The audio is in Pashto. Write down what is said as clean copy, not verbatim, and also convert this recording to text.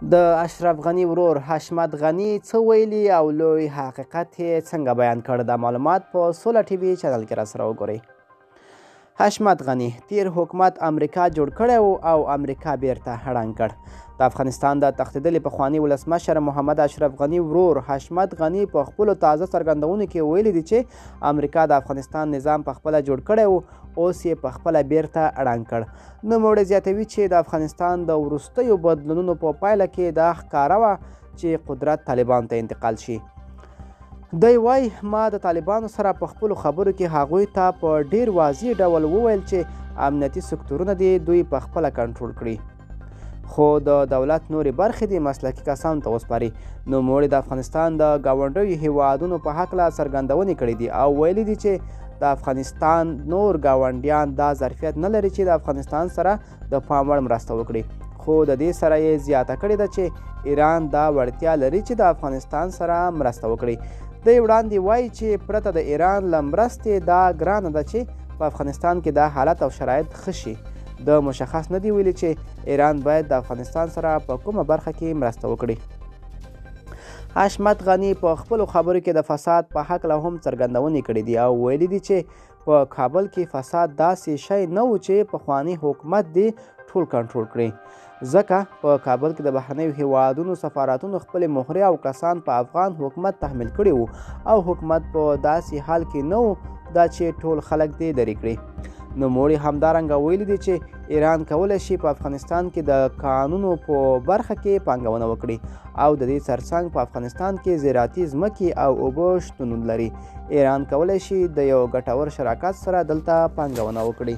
د اشرف غني ورور حشمت غني څه ویلي او لوی حقیقت یې څنګه بیان کړ؟ دا معلومات په سوله ټي وي چینل کې راسره وګورئ. حشمت غني: تیر حکومت امریکا جوړ کړی و او امریکا بیرته ړنګ کړ. د افغانستان د تښتېدلي پخواني ولسمشر محمد اشرف غني ورور حشمت غني په خپلو تازه څرګندونو کې ویلي دي چې امریکا د افغانستان نظام په خپله جوړ کړی و، اوس یې په خپله بیرته ړنګ کړ. نوموړی زیاتوي چې د افغانستان د وروستیو بدلونونو په پایله کې دا ښکاره وه چې قدرت طالبانو ته انتقال شي. دی وایي، ما د طالبانو سره په خپلو خبرو کې هغوی ته په ډیر واضح ډول وویل چې امنیتي سکتورونه دې دوی په خپله کنټرول کړي، خو د دولت نورې برخې دې مسلکي کسانو ته وسپاري. نوموړي د افغانستان د ګاونډیو هیوادونو په هکله څرګندونې کړې دي او ویلي دي چې د افغانستان نور ګاونډیان دا ظرفیت نه لري چې د افغانستان سره د پام وړ مرسته وکړي، خو د دې سره یې زیاته کړې ده چې ایران دا وړتیا لري چې د افغانستان سره مرسته وکړي. دی وړاندې وایي چې پرته د ایران له مرستې دا ګرانه ده چې په افغانستان کې دا حالت او شرایط ښه شي. ده مشخص نه دی ویلي چې ایران باید د افغانستان سره په کومه برخه کې مرسته وکړي. حشمت غني په خپلو خبرو کې د فساد په هکله هم څرګندونې کړې دي او ویلي دي چې په کابل کې فساد داسې شی نه و چې پخوانی حکومت دې ټول کنټرول کړي، ځکه په کابل کې د بهرنیو هیوادونو سفارتونو خپلې مهرې او کسان په افغان حکومت تحمیل کړي وو او حکومت په داسې حال کې نه و دا چې ټول خلک دې لرې کړي. نوموړي همدارنګه ویلي دي چې ایران کولی شي په افغانستان کې د کانونو په برخه کې پانګونه وکړي او د دې ترڅنګ په افغانستان کې زراعتي ځمکې او اوبه شتون لري. ایران کولی شي د یو ګټور شراکت سره دلته پانګونه وکړي.